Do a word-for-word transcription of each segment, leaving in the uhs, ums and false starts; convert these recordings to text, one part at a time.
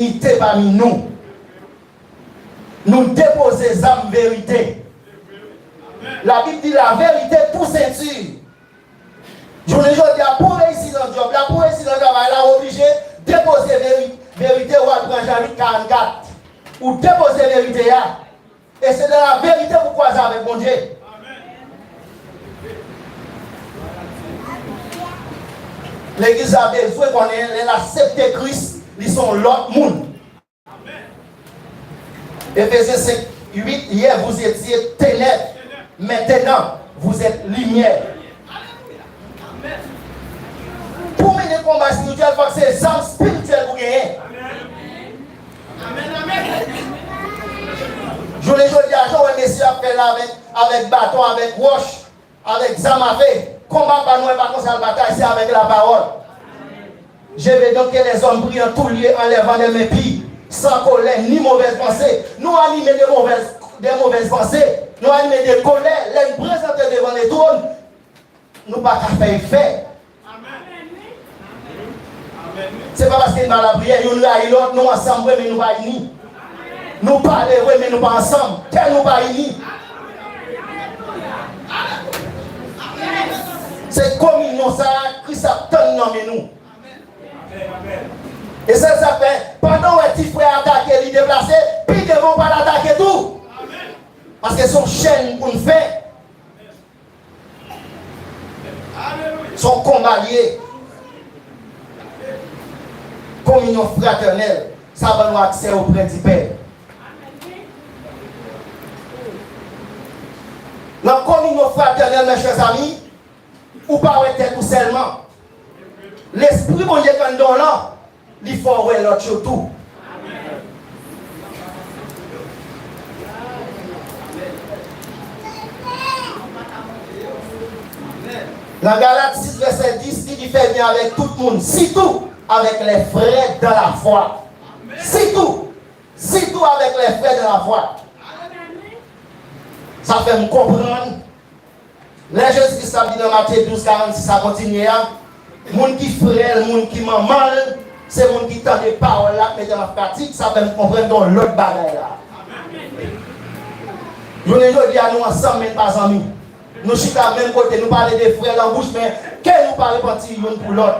inite pami nou. Nou depoze zam verite. Labib di, la vérité pour ceinture. Jounen jodi a, pou w reyisi nan djòb la, pou w reyisi nan travay la, ou oblije depoze veri-, verite, ou al pran Jan uit karannkat. Ou depoze verite a. E se nan la verite pou w kwaze avèk Bondye. Legliz la bezwen konnen lè l aksepte Kris, li se yon lòt moun. Éphésiens cinq, huit, hier vous étiez ténèbres, maintenant vous êtes lumière. Pou mennen konba espirityèl, fòk se zam espirityèl pou genyen. Jounen jodi a, jan w wè mesye ap fè la avèk, avèk baton, avèk wòch, avèk zam afe, konba pa nou e pa konsa l batay, se avèk lapawòl. Je veux donc que les hommes prient en tout lieu en levant des mains pures, sans colère ni mauvaise pensée. Nou anime de mauvaise, de mauvaise pensée. Nou anime de kòlè. Lè n prezante devan le trône, nou pa ka fè efè. Se pa paske n pa lapriyè, youn rayi lòt, nou ansanm vre, men nou pa ini. Nou pale vre, men nou pa ansanm. Kè nou pa ini. Se kominyon sa a Kris ap tann nan men nou. E se sa k fè, pandan w wè ti frè atake, li deplase, pi devan w pral atake tou. Paske se yon chèn pou n fè. Se yon konba li ye. Kominyon fratènèl, sa ban nou aksè oprè di Pè. Nan kominyon fratènèl, mes chers amis, ou pa wè tèt ou sèlman. Lespri Bondye k anndan w lan, li fè w wè lòt yo tou. Nan Galat sis vèsè dis, li di, fè byen avèk tout moun, sitou avec les frères dans la foi. Sitou, sitou avec les frères dans la foi. Sa fè m konprann. Lè Jezi Kris ap di nan Matye douz karannsis a kontinye a, moun ki frè l, moun ki manman l, se moun ki tande pawòl la, k mete l an pratik, sa fè m konprann gen yon lòt bagay la. Jounen jodi a, nou ansanm, men n pa zanmi. Nou chita menm kote, nou pale de frè nan bouch, men kè nou pa repanti youn pou lòt.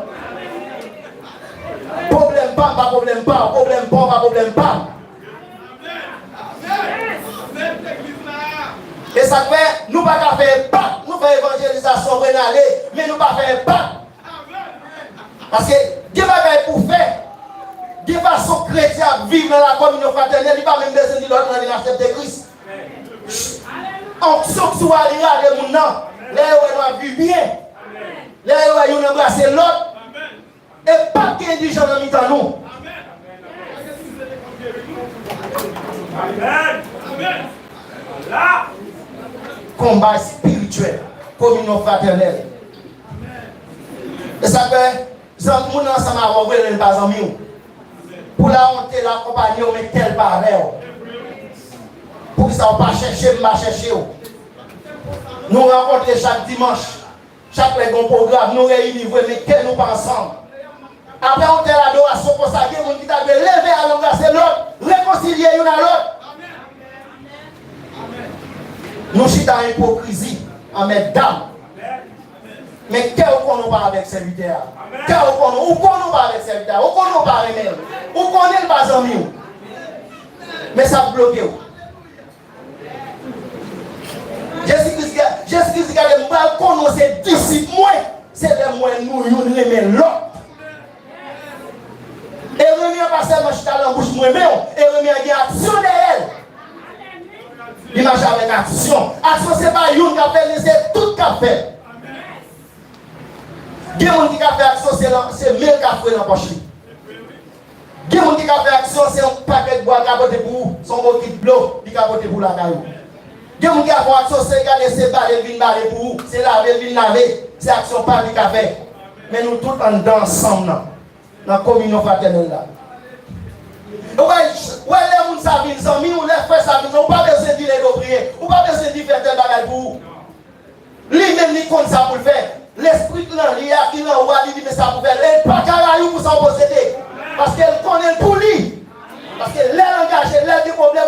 Pwoblèm pa m pa pwoblèm pa w, pwoblèm pa w pa pwoblèm pa m. E sa k fè, nou pa ka fè enpak, nou fè evanjelizasyon vre n ale, men nou pa fè enpak. Paske gen bagay pou fè. Gen fason kretyen ap viv nan la kominyon fratènèl, li pa menm bezwen di lòt moun vin aksepte Kris. Onksyon k sou a, li rale moun nan. Lè yo wè nou ap viv byen, lè yo wè youn anbrase lòt, e p ap gen divijon nan mitan nou. Konba espirityèl, kominyon fratènèl. E sa k fè, zanmi moun nan ansanm avè w vre, men l pa zanmi w. Pou la onte, l akonpanye w, men kè l pa avè w. Poukisa w pa chèche m, m pa chèche w? Nou rankontre chak dimanch. Chak lè gen yon pwogram, nou reyini vre, men kè nou pa ansanm. Apre yon tèl adorasyon konsa, gen moun ki ta dwe leve al anbrase lòt, rekonsilye youn a lòt. Nou chita nan ipokrizi, anmèdam. Men kè w konnen w pa avèk sèvitè a. Kè w konnen, ou konnen w pa avèk sèvitè a. Ou konnen w pa renmen l. Ou konnen l pa zanmi w. Men sa k bloke w. Jezi Kris, Jezi Kris di, gade, m pral konnen w se disip mwen, se lè m wè nou youn renmen lòt. E renmen an pa sèlman chita nan bouch m renmen w, e renmen an gen aksyon dèyè l. Li mache avèk aksyon. Aksyon se pa youn k ap fè l, men se tout k ap fè l. Gen moun ki ka fè aksyon, se lan, se men l ka fouye nan pòch li. Gen moun ki ka fè aksyon, se yon pakèt bwa l ka pote pou ou, se yon bokit dlo li ka pote pou lakay ou. Gen moun ki ka fè yon aksyon, se gade, se bale l vin bale pou ou, se lave l vin lave, se aksyon pa l li ka fè. Men nou tout anndan ansanm nan, nan kominyon fratènèl la. Ou wè, wè lè moun sa vin zanmi w, lè frè sa vin zanmi w, ou pa bezwen di l ede w priye, ou pa bezwen di fè tèl bagay pou ou. Li menm li konn sa pou l fè. Lespri k nan li a, ki nan ou a, li di men sa pou fè. E l pa ka rayi w pou sa w posede. Paske l konnen l pou li. Se lè l angaje, lè l gen pwoblèm.